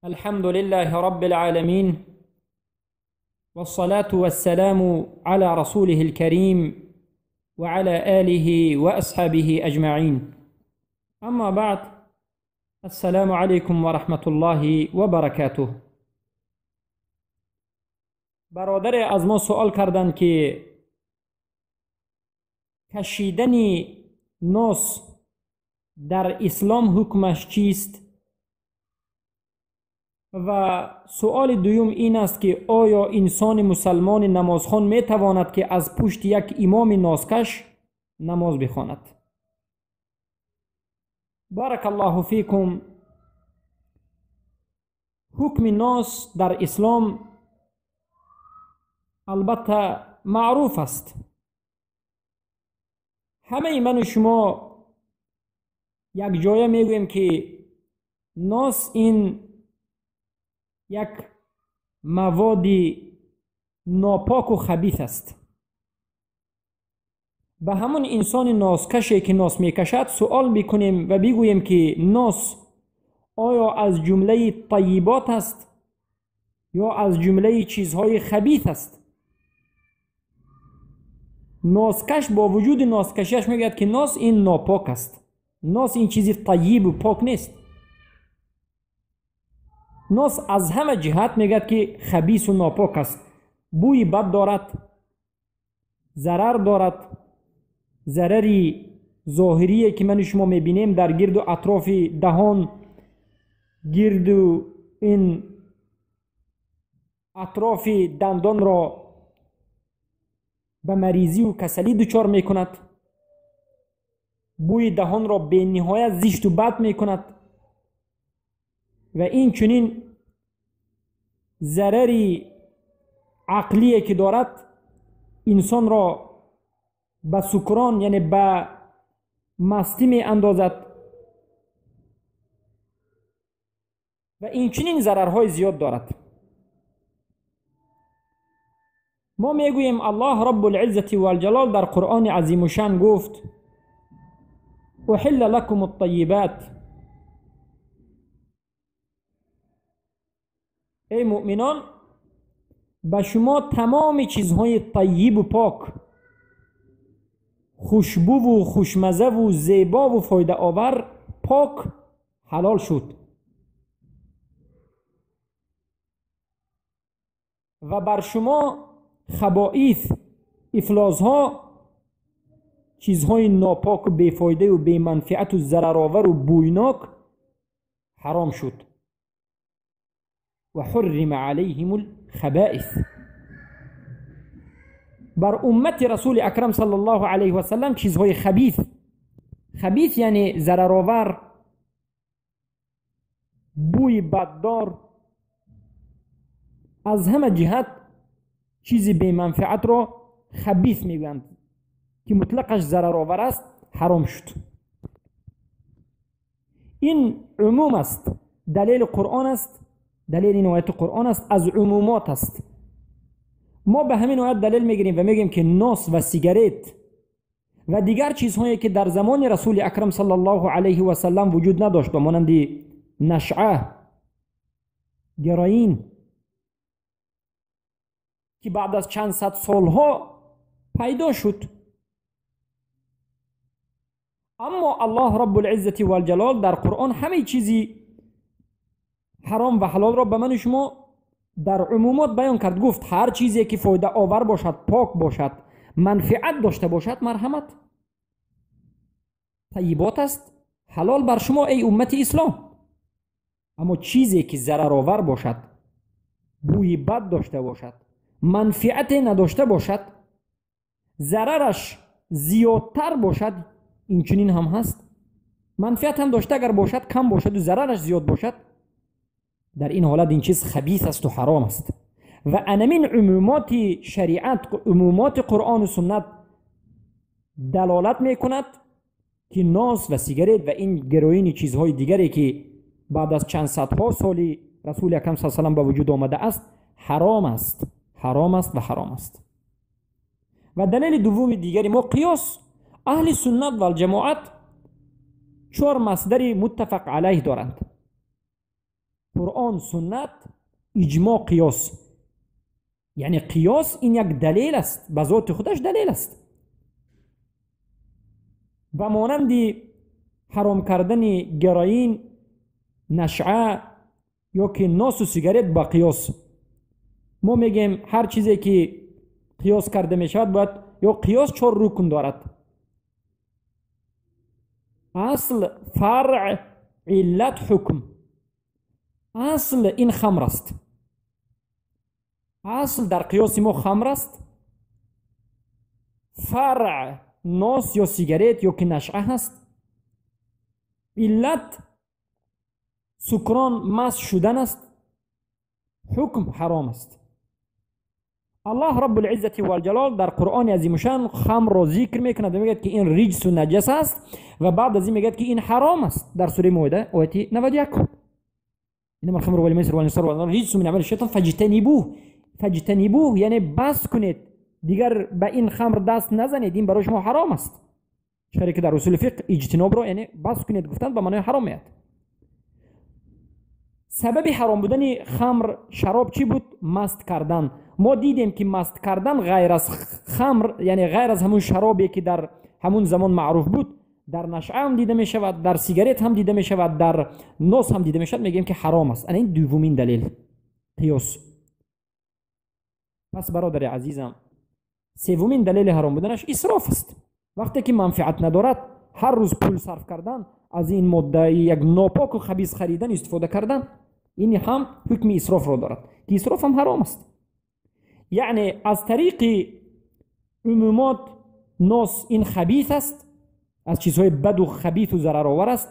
الحمد لله رب العالمين، والصلاة والسلام على رسوله الكريم وعلى آله وأصحابه أجمعين. أما بعد، السلام عليكم ورحمة الله وبركاته. برادر از ما سوال کردند که کشیدن ناس در اسلام حکمش چیست؟ و سوال دوم این است که آیا انسان مسلمان نمازخوان می تواند که از پشت یک امام نازکش نماز بخواند؟ بارک الله فیکم. حکم ناس در اسلام البته معروف است. همه من و شما یک جایه میگوییم که ناس این یک مواد ناپاک و خبیث است. به همون انسان نازکشی که ناس میکشد سوال میکنیم و بگوییم که ناس آیا از جمله طیبات است یا از جمله چیزهای خبیث است؟ نازکش با وجود نازکشیش میگوید که ناس این ناپاک است، ناس این چیزی طیب و پاک نیست. ناس از همه جهت میگوید که خبیث و ناپاک است، بوی بد دارد، ضرر دارد، ضرری ظاهریه که من شما میبینیم در گرد و اطراف دهان، گرد و این اطراف دندان را به مریضی و کسلی دچار میکند، بوی دهان را به نهایت زشت و بد میکند و این چنین ضرری عقلیه که دارد انسان را به سکران، یعنی به مستی می اندازد و این چنین ضررهای زیاد دارد. ما میگوییم الله رب العزة والجلال در قرآن عظیم الشان گفت: احل لكم الطیبات. ای مؤمنان، به شما تمام چیزهای طیب و پاک، خوشبو و خوشمزه و زیبا و فایده آور، پاک حلال شد و بر شما خبائث، افلاس ها، چیزهای ناپاک و بیفایده و بیمنفعت و ضررآور و بویناک حرام شد. و حرم علیهم الخبائث. بر امت رسول اکرم صلی الله علیه و سلم چیزهای خبیث، خبیث یعنی ضررآور، بوی بددار، از همه جهت چیزی بی‌منفعت را خبیث میگویند که مطلقش ضررآور است، حرام شد. این عموم است، دلیل قرآن است، دلیل این آیت قرآن است، از عمومات است. ما به همین آیت دلیل میگیریم و میگیم که ناس و سیگارت و دیگر چیزهایی که در زمان رسول اکرم صلی الله علیه و سلم وجود نداشت، به مانند نشعه، گرائین، که بعد از چند صد سالها پیدا شد، اما الله رب العزة والجلال در قرآن همه چیزی حرام و حلال را به من شما در عمومات بیان کرد. گفت هر چیزی که فایده آور باشد، پاک باشد، منفعت داشته باشد، مرحمت، طیبات است، حلال بر شما ای امت اسلام. اما چیزی که ضرر آور باشد، بوی بد داشته باشد، منفعت نداشته باشد، ضررش زیادتر باشد، این چنین هم هست، منفعت هم داشته اگر باشد کم باشد و ضررش زیاد باشد، در این حالت این چیز خبیث است و حرام است. و انمین عمومات شریعت، عمومات قرآن و سنت دلالت میکند که ناس و سیگارت و این گروین چیزهای دیگری که بعد از چند صدها سالی رسول اکرم صلی الله علیه و سلم به وجود آمده است، حرام است، حرام است و حرام است. و دلیل دوم دیگری ما قیاس. اهل سنت و الجماعت چهار مصدر متفق علیه دارند: Қуръон, суннат, иҷмоъ, қиёс. Яъне қиёс ин як далел аст, ба зоти худаш далел аст. Ба монанди ҳаром кардани героин, нашъа ё ки носу сигарет ба қиёс. Мо мегӯем, ҳар чизе ки қиёс карда мешавад, бояд ё қиёс чор рукн дорад: асл, фаръ, иллат, ҳукм. Асл ин хамр аст. Асл дар қиёси мо хамр аст. Фаръ нос ё сигарет ё ки нашъа ҳаст. Иллат сукрон, маст шудан аст. Ҳукм ҳаром аст. Аллоҳ Раббулиззати валҷалол дар Қуръони азимушан хамрро зикр мекунад ва мегӯяд, ки ин риҷсу наҷас аст, ва баъд аз ин мегӯяд, ки ин ҳаром аст, дар сураи Моида, ояти 91: إنما الخمر والميسر والأنصاب والأزلام رجس من عمل الشيطان فاجتنبوه. فاجتنبوه یعنی بس کنید، دیگر به این خمر دست نزنید، این برای شما حرام است. چرا که در اصول فقه اجتناب رو، یعنی بس کنید گفتن، به معنای حرام میاد. سبب حرام بودن خمر، شراب چی بود؟ مست کردن. ما دیدیم که مست کردن غیر از خمر، یعنی غیر از همون شرابی که در همون زمان معروف بود، در نشعه هم دیده می شود، در سیگارت هم دیده می شود، در نوس هم دیده می شود، میگیم که حرام است. این دومین دلیل قیاس. پس برادر عزیزم، سومین دلیل حرام بودنش اسراف است. وقتی که منفعت ندارد، هر روز پول صرف کردن، از این ماده یک ناپاک و خبیث خریدن، استفاده کردن، این هم حکم اسراف را دارد که اسراف هم حرام است. یعنی از طریق عمومات ناس این خبیث است، از چیزهای بد و خبیث و ضررآور است،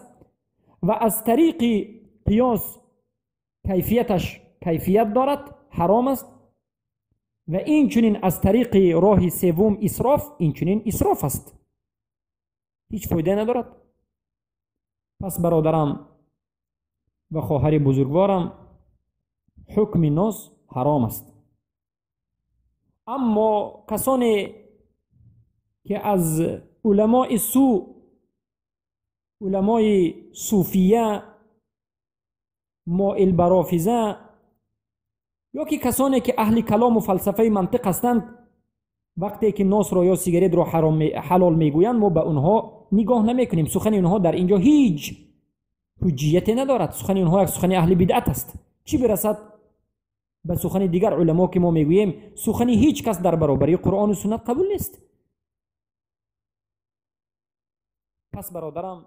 و از طریق قیاس کیفیتش کیفیت دارد، حرام است، و این چنین از طریق راه سوم اسراف، این چنین اسراف است، هیچ فایده ندارد. پس برادرم و خواهر بزرگوارم، حکم ناس حرام است. اما کسانی که از علماء سو، علمای صوفیه، مائل به رافضه، یا که کسانی که اهل کلام و فلسفه منطق هستند، وقتی که ناس را یا سیگارت را حلال میگویند، ما به اونها نگاه نمیکنیم. سخن اونها در اینجا هیچ حجیتی ندارد. سخن اونها یک سخن اهل بدعت است، چی برسد به سخن دیگر علما که ما میگوییم سخن هیچ کس در برابری قرآن و سنت قبول نیست. پس برادرم،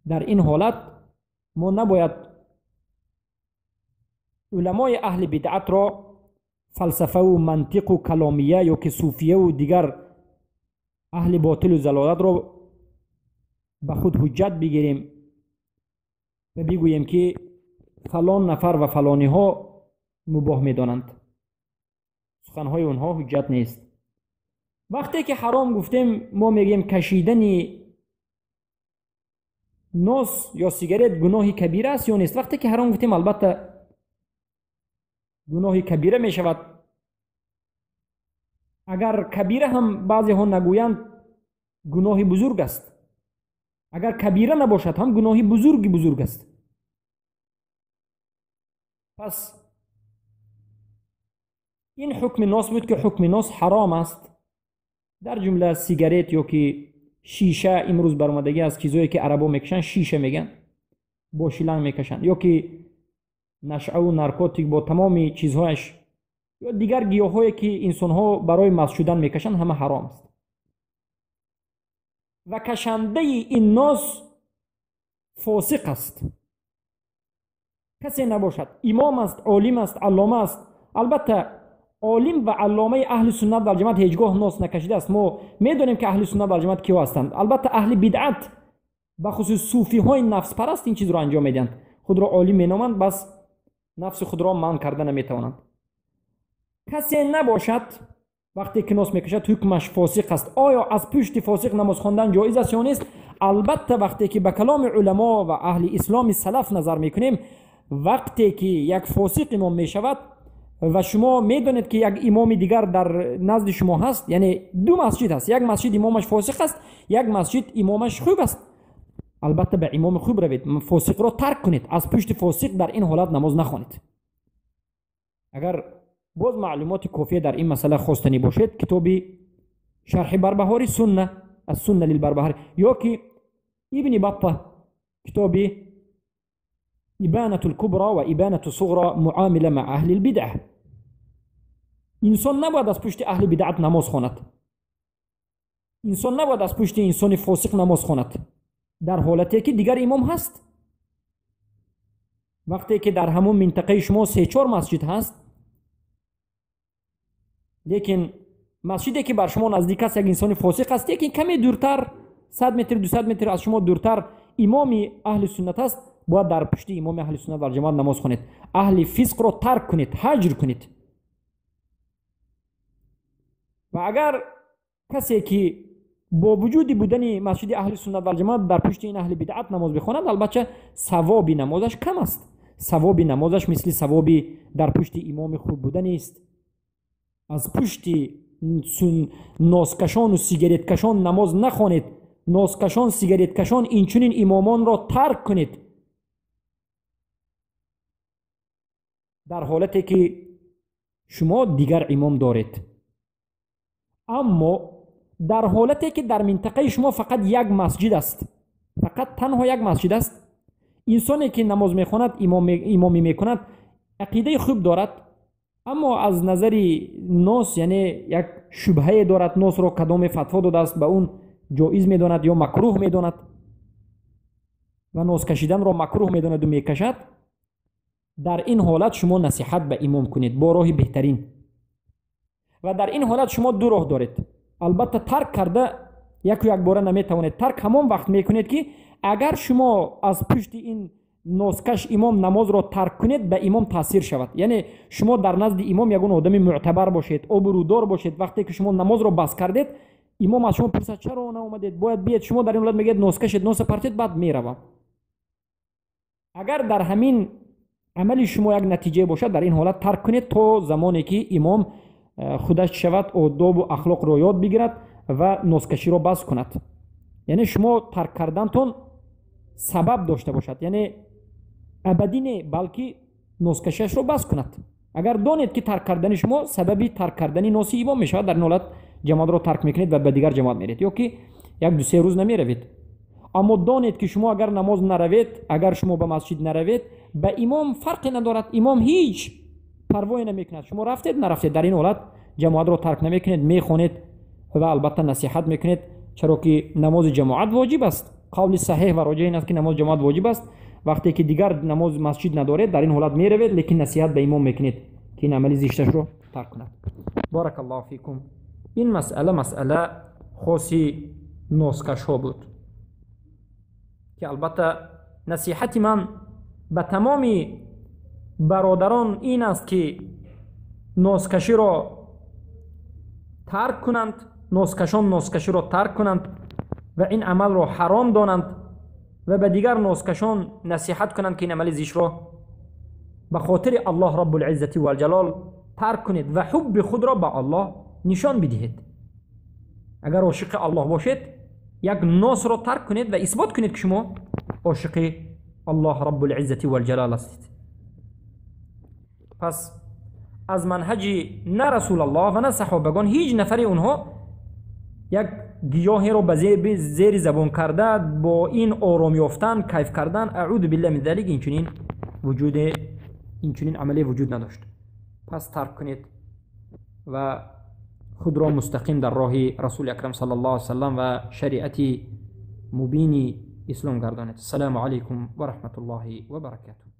در این حالت ما نباید علمای اهل بدعت را فلسفه و منطق و کلامیه یا که صوفیه و دیگر اهل باطل و ضلالت را به خود حجت بگیریم و بگوییم که فلان نفر و فلانی ها مباح میدانند. سخنهای اونها حجت نیست. وقتی که حرام گفتیم، ما میگیم کشیدن ناس یا سیگارت گناه کبیره است یا نیست؟ وقتی که حرام گفتیم، البته گناه کبیره می شود. اگر کبیره هم بعضی ها نگویند، گناه بزرگ است. اگر کبیره نباشد هم گناه بزرگی بزرگ است. پس این حکم ناس بود که حکم ناس حرام است. در جمله سیگارت یا که شیشه، امروز برآمدگی از چیزایی که عربا میکشن، شیشه میگن، با شیلنگ میکشن، یا که نشعه و نارکوتیک با تمام چیزهایش، یا دیگر گیاهایی که انسانها برای مست شدن میکشن، همه حرام است. و کشنده این ناس فاسق است. کسی نباشد امام است، عالم است، علامه است. البته عالم و علامه اهل سنت و جماعت هیچگاه ناس نکشیده است. ما میدونیم که اهل سنت و جماعت کیا هستند. البته اهل بدعت، به خصوص صوفی های نفس پرست، این چیز را انجام میدهند. خود را عالم مینامند، بس نفس خود را منع کرده نمیتوانند. کسی نباشد وقتی که ناس میکشد، حکمش فاسق است. آیا از پشت فاسق نماز خواندن جایز است یا نیست؟ البته وقتی که به کلام علما و اهل اسلام سلف نظر میکنیم، وقتی که یک فاسق امام میشود و شما میدانید که یک امام دیگر در نزد شما هست، یعنی دو مسجد هست، یک مسجد امامش فاسق است، یک مسجد امامش خوب است، албатта ба имоми хуб равед, фосиқро тарк кунед, аз пушти фосиқ дар ин ҳолат намоз нахонед. Агар боз маълумоти кофия дар ин масъала хостанӣ бошед, китоби шарҳи Барбаҳори сунна, ас-сунна лилбарбаҳори, ё ки Ибни Батта китоби Ибанатул кубра ва Ибанату суғра муомила ма аҳли лбидъа. Инсон набояд аз пушти аҳли бидъат намоз хонад. Инсон набояд аз пушти инсони фосиқ намоз хонад дар ҳолате ки дигар имом ҳаст. Вақте ки дар ҳамон минтақаи шумо се-чор масҷид ҳаст, лекин масҷиде ки бар шумо наздик аст як инсони фосиқ аст, лекин каме дуртар, 100 метр, 200 метр аз шумо дуртар имоми аҳли суннат аст, бояд дар пушти имоми аҳли суннат вал ҷамоат намоз хонед. Аҳли фисқро тарк кунед, ҳаҷр кунед. Ва агар касе ки бо вуҷуди будани масҷиди аҳли суннат вал ҷамоат дар пушти ин аҳли бидъат намоз бихонад, албатта савоби намозаш кам аст. Савоби намозаш мисли савоби дар пушти имоми хуб буда нест. Аз пушти носкашону сигареткашон намоз нахонед. Носкашон, сигареткашон инчунин имомонро тарк кунед. Дар ҳолате ки шумо дигар имом доред. Аммо дар ҳолате ки дар минтақаи шумо фақат як масҷид аст, фақат танҳо як масҷид аст, инсоне ки намоз мехонад, имомӣ мекунад, ақидаи хуб дорад, аммо аз назари нос, яъне як шубҳае дорад, носро кадоме фатво додааст, ба он ҷоиз медонад ё макрӯҳ медонад ва нос кашиданро макрӯҳ медонаду мекашад, дар ин ҳолат шумо насиҳат ба имом кунед бо роҳи беҳтарин. Ва дар ин ҳолат шумо ду роҳ доред. Албатта тарк карда яку якбора наметавонед. Тарк ҳамон вақт мекунед ки агар шумо аз пушти ин носкаш имом намозро тарк кунед, ба имом таъсир шавад. Яъне шумо дар назди имом ягон одами мӯътабар бошед, обрӯдор бошед. Вақте ки шумо намозро бас кардед, имом аз шумо пурсад чаро наомадед, бояд биед. Шумо дар ин ҳолат мегӯед носкашед, носа партед, баъд меравам. Агар дар ҳамин амали шумо як натиҷае бошад, дар ин ҳолат тарк кунед то замоне ки имом худаш шавад, одобу ахлоқро ёд бигирад ва носкаширо бас кунад. Яъне шумо тарк кардантон сабаб дошта бошад, яъне абадӣ не, балки носкашиашро бас кунад. Агар донед ки тарк кардани шумо сабаби тарк кардани носи имом мешавад, дар ин ҳолат ҷамоатро тарк мекунед ва ба дигар ҷамоат меред, ё ки як ду се рӯз намеравед. Аммо донед ки шумо агар намоз наравед, агар шумо ба масҷид наравед, ба имом фарқе надорад, имом ҳеҷ парвое намекунад. Шумо рафтед, нарафтед, дар ин ҳолат ҷамоатро тарк намекунед, мехонед ва албатта насиҳат мекунед, чаро ки намози ҷамоат воҷиб аст. Қавли саҳеҳ ва роҷеҳ ин аст ки намози ҷамоат воҷиб аст. Вақте ки дигар намоз масҷид надоред, дар ин ҳолат меравед, лекин насиҳат ба имом мекунед ки ин амали зишташро тарк кунад. Баракаллоҳу фикум. Ин масъала масъала хоси носкашҳо буд ки албатта насиҳати ман ба тамоми бародарон ин аст ки носкаширо тарк кунанд, носкашон носкаширо тарк кунанд ва ин амалро ҳаром донанд ва ба дигар носкашон насиҳат кунанд ки ин амали зиштро ба хотири Аллоҳ Раббулиззати валҷалол тарк кунед ва ҳубби худро ба Аллоҳ нишон бидиҳед. Агар ошиқи Аллоҳ бошед, як носро тарк кунед ва исбот кунед ки шумо ошиқи Аллоҳ Раббулиззати валҷалол ҳастед. Пас аз манҳаҷи на Расулаллоҳ ва на саҳобагон ҳеҷ нафари онҳо як гиёҳеро ба зери забон карда бо ин ором ёфтан, кайф кардан, аъузу биллаҳи мин залик, инчунин амале вуҷуд надошт. Пас тарк кунед ва худро мустақим дар роҳи Расули Акрам саллаллоҳу алайҳи васаллам ва шариати мубини ислом гардонед. Ассалому алайкум ва раҳматуллоҳи ва баракатуҳ.